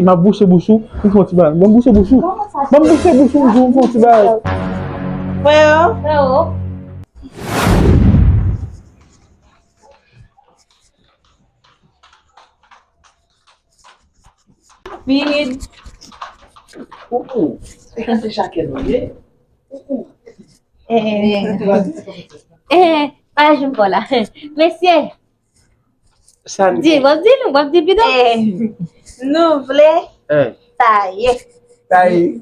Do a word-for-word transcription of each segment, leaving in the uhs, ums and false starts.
M ap bouche bouch ou, m fè yon ti bagay. Ban m bouche bouch ou. Ban m bouche bouch ou, m fè yon ti bagay. Freo. Freo. Rapid. Ou, ou. E ka se chakèl ou ye? Ou, ou. Eh, eh, pa jwenn kò la. Mesye, Sa n di, w ap di nou, w ap di pito. Eh, nou vle Eh. taye. Taye.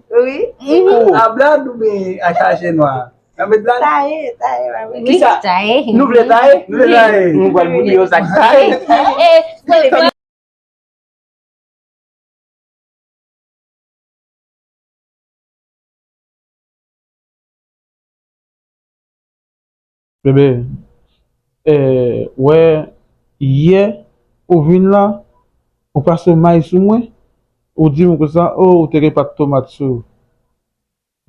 Wi. Pou a blad oubyen a chache nwa? Nan met blad? Taye, taye, wi. Kisa? Taye. Nou vle taye? Nou vle taye. Nou pral boule yo sa k taye. Eh, eh, Bebe, eh, wè, yè, ou vin la, ou pase may sou mwen, ou di m konsa, oh, ou te gen pat tomat sou.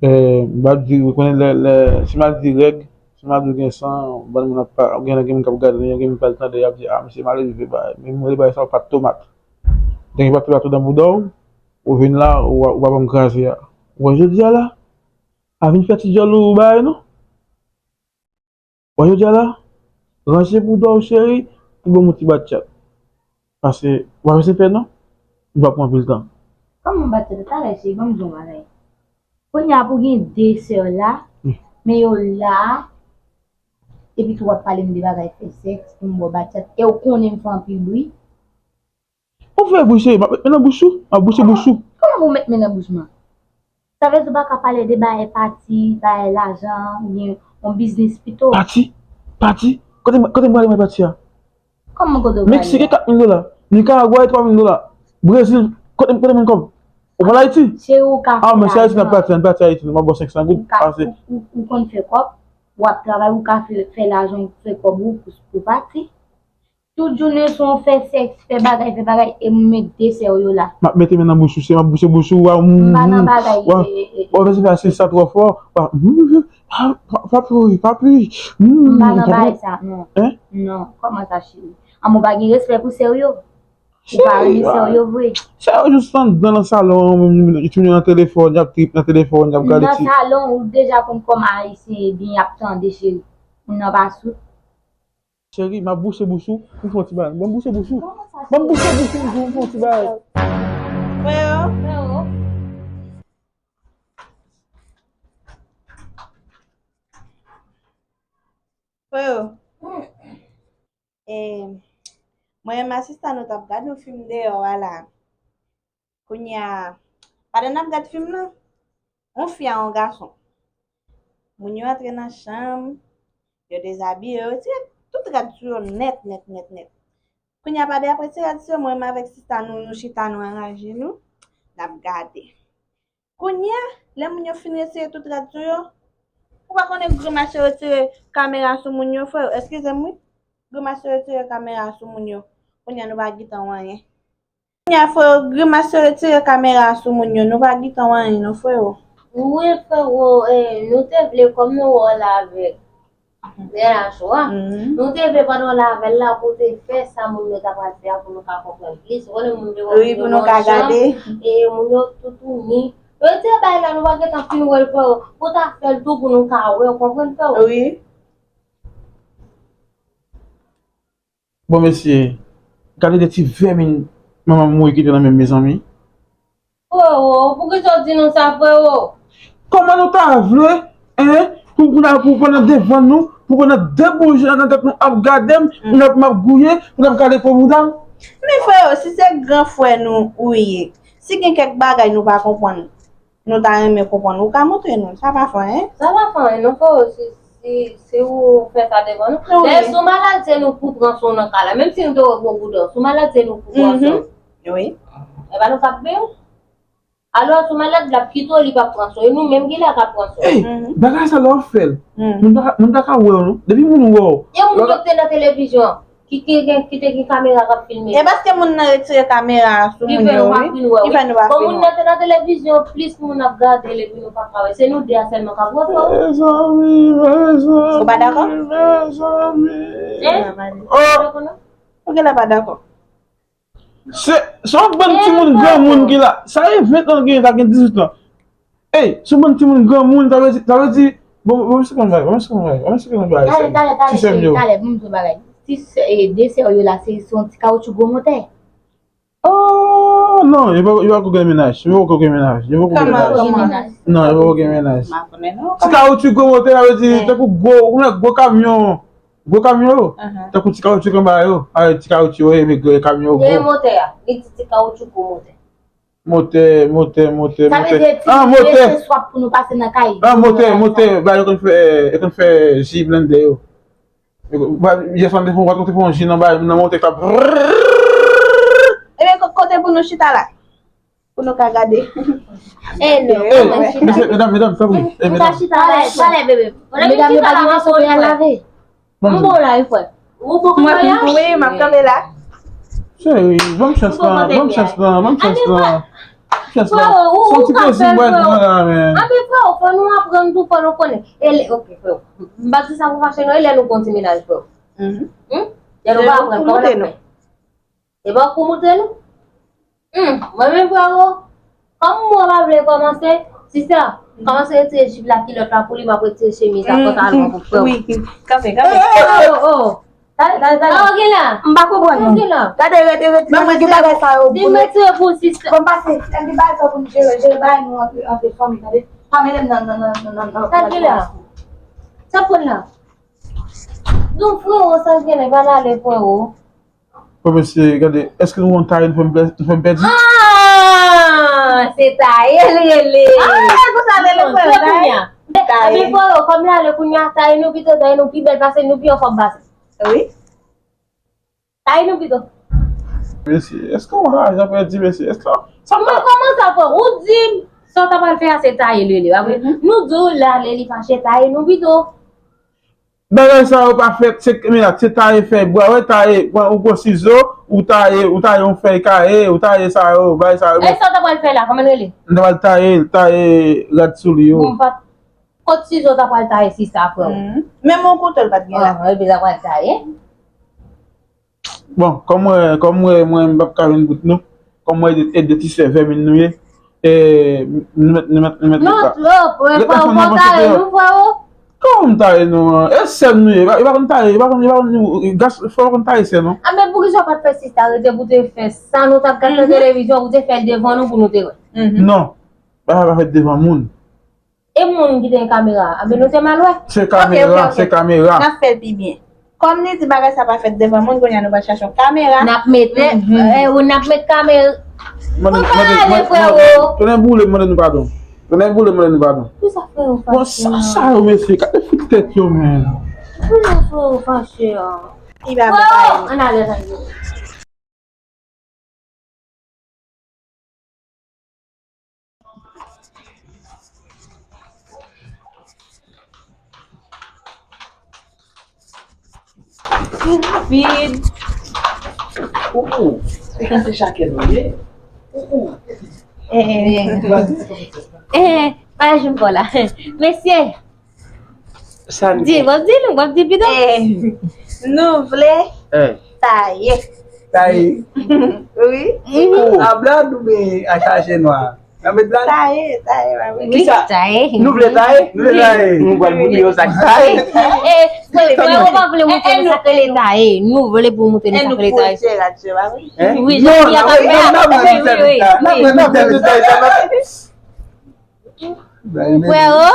Eh, m pa di, ou konnen lè, lè, si m al di règ, si m al di gen san, bann moun ap pa, gen, gen moun k ap gade, gen moun k al tande, y ap di, ah, misye mal rive, bay. Men mwen, bay sa, ou pat tomat. Te gen pat tomat nan bouda w, ou vin la, ou, ou pa ban m kraze a. Ou wè jodi a la, a vin fè ti djòl ou bay, non? Wè jodi a la, ranje bouda w cheri, pou ban m yon ti batchat. Paske, w ap wè se pè non, m p ap pran anpil tan. Kòman batchat talè cheri, ban m di w yon bagay. Kounye a pou gen de sè w la, Hmm. men yo la, epi tou w ap pale m de bagay fè sèks, pou m ba w batchat, e w konnen m fè anpil bri. Ou fè bouche, m ap met men nan bouch ou, m ap bouche bouch ou. Kòman pou w met men nan bouch mwen? Sa vle di w pa ka pale de bagay pati, bagay lajan, oubyen yon biznis pito? Pati? Pati? Kote, kote m prale mwen pati a? Kòman kote w prale? Meksik e kat mil dola. Nikaragwa e twa mil dola. Brezil, kote, kote m kòb? Ou pral Ayiti? Cheri, ou ka fè lajan. Ah, men se Ayiti n ap pati, n pati Ayiti, nou m ap ba w senk san goud. Ou ka, pase. Ou, ou, ou konn fè kòb, w ap travay, ou ka fè, fè lajan, fè kòb ou pou, pou pati. Tout jounen se yon fè sèks, fè bagay, fè bagay, e m met de sè w yo la. M ap mete men nan bouch ou, se m ap bouche bouch ou, wa, m pa nan bagay, wa, e, e, e. Wa, mèsi, mèsi, sa twò fò. Wa, m, m, pa, pa, pa plore, pa plore. M pa nan bagay sa, non. Hein? Non, kòman sa, cheri? Anmè, ou pa gen respè pou sè w yo? Ou pa renmen sè w yo vre? Sè yo jis anndan nan salon, y ap trip nan telefòn, y ap gade ti. Nan salon, ou deja konn kòman Ayisyen ye byen, y ap tande, cheri. Moun nan pa sou. Cheri, m ap bouche bouch ou, m fè yon ti bagay. Ban m bouche bouch ou. Ban m bouche bouch ou, m fè yon ti bagay. Freo. Freo. Freo. E, mwen menm asistan nou t ap gade yon fim deyò a la. Kounye a, pandan n ap gad fim nan, yon fi a yon gason. Moun yo antre nan chanm, yo dezabiye, yo retire tout rad sou yo nèt, nèt, nèt, nèt. Kounye a, pandan y ap retire rad sou yo, mwen menm avèk sista nou, nou chita, nou anraje nou, n ap gade. Kounye a, lè moun yo fin retire tout rad sou yo, ou pa konnen grimas yo retire kamera sou moun yo, frè, eskize m wi, grimas yo retire kamera sou moun yo. Kounye a, nou pa gentan wè anyen. Kounye a, freo, grimas yo retire kamera a sou moun yo, nou pa gentan wè anyen non, freo. Wi, freo, eh, nou te vle kòm nou wè w la avèk Bèl Acho a. Mhm. Nou te vle pandan w la avè l la pou w te fè sa moun yo ta pral fè a pou nou ka konprann plis. Ou konnen moun yo wi, pou nou ka gade. E moun yo toutouni. Yo te bay la, nou pa gentan fin wè l, freo. Pou w ta fè l tou pou nou ka wè, w konprann, freo? Wi. Bon, mesye, gade de ti vèmin manman m mouri kite nan men m, mezanmi. Freo, poukisa w di nou sa, freo? Kòman nou ta vle, en, pou, pou, n a, pou pran nan devan nou, pou pran nan de bouje nan tèt nou ap gade m, pou n ap, m ap gouye, pou n ap gade po mouda m? Men freo, si se gran frè nou ou ye, si gen kèk bagay nou pa konprann, nou ta renmen konprann, ou ka montre nou. Sa pa fè anyen. Sa pa fè anyen non, freo, si, si, si ou fè sa devan nou. Wi. Dayè, si w malad, se nou k pou pran swen w nan ka la. Menm si nou te wè gwo bouda w, si w malad, se nou k pou pran swen w. Wi. E pa nou k ap peye w? Alò, si w malad, l ap kite w, li p ap pran swen w. E nou menm ki la k ap pran swen w. Ey, bagay sa lè w ap fè l, moun pa ka, moun pa ka wè w non. Depi moun wè w. E moun yo k te nan televizyon an. Ki, ki gen, ki te gen kamera k ap filme. E paske moun nan retire kamera a sou moun yo, wi. Ki fè nou pa fin wè. Bon, moun nan te nan televizyon, plis moun ap gade l epi nou pa ka wè. Se nou de a sèlman k ap wè, freo. Mezanmi, mezanmi, mezanmi. Ou pa dakò? Hein? Oh! Ou genlè pa dakò. Se se yon bann timoun granmoun ki la. Sa e ven tan l genyen, ta gen dizuit an. Ey, se yon bann timoun granmoun, sa vle di, sa vle di, bon, bon, se konn bagay, bon, se konn bagay, bon, se konn bagay. Talè, talè, talè, talè, bon, m di w bagay. Ti sè, e, de sè w yo la, se se yon ti kawotchou gwo motè. Oh, non, yo pa, yo pa ko gen mennaj, yo pa ko gen mennaj, yo pa ko gen mennaj. Kòman, kòman? Non, yo pa ko gen mennaj. M pa konnen non. Ti kawotchou gwo motè, sa vle di, tankou gwo, ou konnen gwo kamyon, gwo kamyon yo, tankou ti kawotchou k anba yo, a, ti kawotchou yo, e, men gwo kamyon yo gwo. Gen motè a, li di ti kawotchou gwo motè. Motè, motè, motè, motè. Sa vle di ti motè. Ah, motè. Swap pou nou pase nan kay. Ah, motè, motè. Ba, yo konn fè, yo konn fè ji blende yo. Yo, ba, yè swa, nou te fè, nou te fè yon ji nan ba, nan motè k t ap. Ebyen, ko-, kote pou nou chita la? Pou nou ka gade. Eh, non, eh, mesye, medam, medam, tanpri. Eh, medam. Talè, talè, bebe. Medam, yo pa gen vaso pou y al lave. M bon la, wi, frè. Ou bon, wi, m ap kanpe la. Cheri, ban m chans lan, ban m chans lan, ban m chans lan. Chans lan. Se yon ti plezi m pral pran la, men. Anben, frè, fò nou aprann tou, fò nou konnen. E lè, ok, frè. M pa di sa pou fache, non, e lè nou gon ti mennaj, frè. Lè nou pa aprann, kòman n ap fè? E pa kou moute nou? Hmm, mwen menm frero, kòm mwen pa vle kòmanse, sista, kòmanse retire jip la, kilòt la pou li, m ap retire chemiz la, pantalon pou frero. Wi, kanpe, kanpe. Oh, oh, oh. Talè, talè, talè. Oh, gen la. M pa konprann non. Gen la. Gade, rete, rete. Mwen mwen di bagay sa yo. Di m retire pou sista. Bon, pase, gen bagay sa yo pou n jere, jere bagay nou antre, antre fanmi, tande. Pa mele m nan, nan, nan, nan, nan, nan. Sa gen la. Sa pran la. Donk, frero, sa gen la, pa n ale, frero. Bon, mesye, gade, èske nou konn taye nou fè m plè-, nou fè m pèdi? Ah! Se taye l rele. Ah, e konsa l rele, frè, taye. Taye. Epi, frero, kòm l ale kounye a, taye nou pito, taye nou pi bèl pase, nou pi anfòm pase. Wi. Taye nou pito. Mesye, èske w raje apre di, mesye, èske sa, sa. Mwen, kòman sa, frè? Ou di m, sa w ta pral fè a, se taye l rele, pa vre? Nou di w l ale, li fache, taye nou pito. Bagay sa yo pa fèt, se, men la, se taye fèy bwa, wè, taye, pran, ou pran sizo, ou taye, ou taye yon fèy kaye, ou taye sa yo, bagay sa yo. E sa w ta pral fè la, kòman l rele? M ta pral taye, taye rad sou li yo. Bon, pa, kot sizo w ta pral taye sista, frè w? Menm yon kouto l pa t gen la. Ah, epi l ta pral taye. Bon, kòm mwen, kòm mwen, mwen, m p ap ka jwenn bout nou, kòm mwen e de, e de ti sè vèmin nou ye, e, nou mèt, nou mèt, nou mèt. Non, twòp, frè, fò w pa taye nou, frero. Kòman m taye nou an? E sè m nou ye, e pa, e pa konn taye, e pa konn, e pa konn, gas, fò w pa konn taye sè, non. A, men poukisa w pa t fè sista rete pou te fè sa nou t ap gade nan televizyon, ou te fè l devan nou pou nou te wè? Non, bagay pa fèt devan moun. E moun ki te gen kamera a? Anben nou te mal wè. Se kamera, se kamera. N ap fè l pi byen. Kòm li di bagay sa pa fèt devan moun, kounye a nou pral chache yon kamera. N ap mete, eh, n ap met kamera. Ou pa ale, frero. Tounen boule, mande nou padon. Tounen boule, mande nou padon. Poukisa frero fache? Bon, sa, sa yo, mesye, gade fout tèt yo, men. Poukisa frero fache a? Frero, ann ale, ann ale. Rapid. Ou, ou. E ka se chakèl ou ye. Ou, ou. Eh, eh, eh, pa janm fò la. Mesye. Sa n di, w ap di nou, w ap di pito. Eh, nou vle taye. Taye. Wi. Ou a blòd oubyen a chaje nwa? N ap met blòd? Taye, taye, wi. Wi, taye. Nou vle taye? Nou vle taye. Nou pral montre yo sa k taye. Eh, eh, frè, ou pa vle montre nou sa k rele taye. Nou vle pou montre nou sa k rele taye. Wi, jan nou ap fè a. Wi, wi, wi. Frero.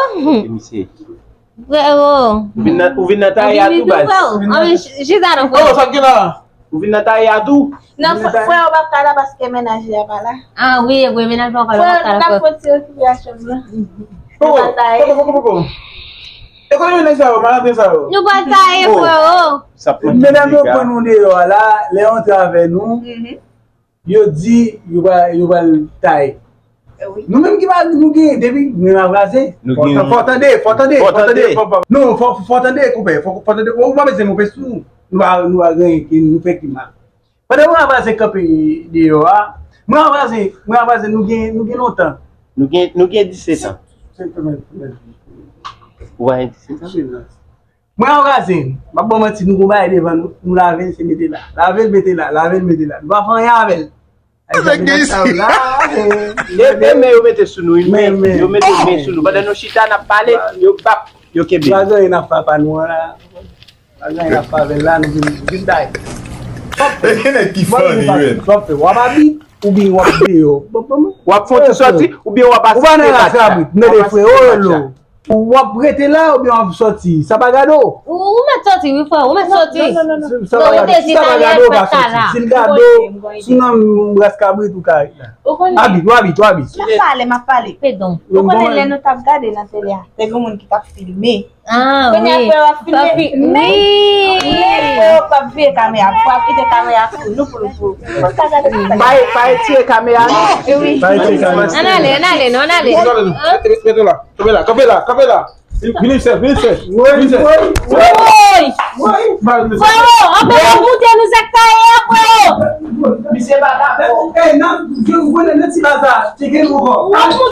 Frero. Ou vin nan, ou vin nan taye a tou, baz. Anben, chita non, frero. Oh, sa k gen la? Ou vin nan taye a tou? Non, frero p ap ka la paske mennaj li a pa la. Ah wi, e vre, mennaj mwen pa la, pa ka la, frero. N ap fè ti rekipirasyon nou. Poko, poko, poko, poko. E kote mennaj sa yo, malandren sa yo? Nou pral taye, frero. Medam yo pran nou deyò a la, lè yo antre avè nou. Yo di yo pral, yo pral taye. Nou menm ki pa, nou gen, depi nou nan raze. Fò tande, fò tande, fò tande. Non, fò, fò tande, konpè. Fò, fò tande. Ou pa bezwen move sou nou. Nou pa, nou pa gen, nou fè ki mal. Pandan mwen ak Vazen kanpe deyò a, mwen ak Vazen, mwen ak Vazen, nou gen, nou gen lontan. Nou gen, nou gen disèt an. Ou pa gen disèt an? Mwen ak Vazen, m ap ba w manti, nou gon bagay devan nou, nou lave l, se mete la. Lave l, mete la, lave l, mete la. Nou pa fè anyen avè l. Avèk gen isi. Leve men yo mete sou nou, wi, men, men, yo mete men sou nou. Pandan nou chita, n ap pale, yo p ap, yo kenbe. Pa gen anyen n ap fè pa nou an la. Pa gen anyen n ap fè avè l la, nou vin, vin bay. E gen nèg ki funny, wi. W ap abit, oubyen w ap deyò. W ap fè yon ti sòti, oubyen w ap asiste match la. Ou pa nan ras kabrit, tande frè, o, hello. Ou w ap rete la oubyen w ap sòti? Sa pa gade w? Ou, ou mèt sòti, wi, frè, ou mèt sòti. Non, non, non, non. Sa pa gade w, si sa pa gade w, pa sòti. Si l gade w, si w nan ras kabrit, ou ka ret la. Abit, ou abit, ou abit. M ap pale, m ap pale. Ou konnen lè nou t ap gade nan tele a, te gen moun ki t ap filme. Ah, wi. Kounye a, frè w ap filme. Wi. Frè w p ap veye kamera, frè w ap kite kamera sou nou pou nou, pou, pou nou ka gade sa. Pa, pa retire kamera, non. Wi. Pa retire kamera. Ann ale, ann ale, non, ann ale. Mete, mete la. Kanpe la, kanpe la, kanpe la. Vini, chèf, vini, chèf. Vini, chèf. Woy! Woy! Freo, anpe w moute nou zèk kaye a, freo! Misye pa dakò. Ey, nan, ou konnen nan ti baza, tcheke nou ankò.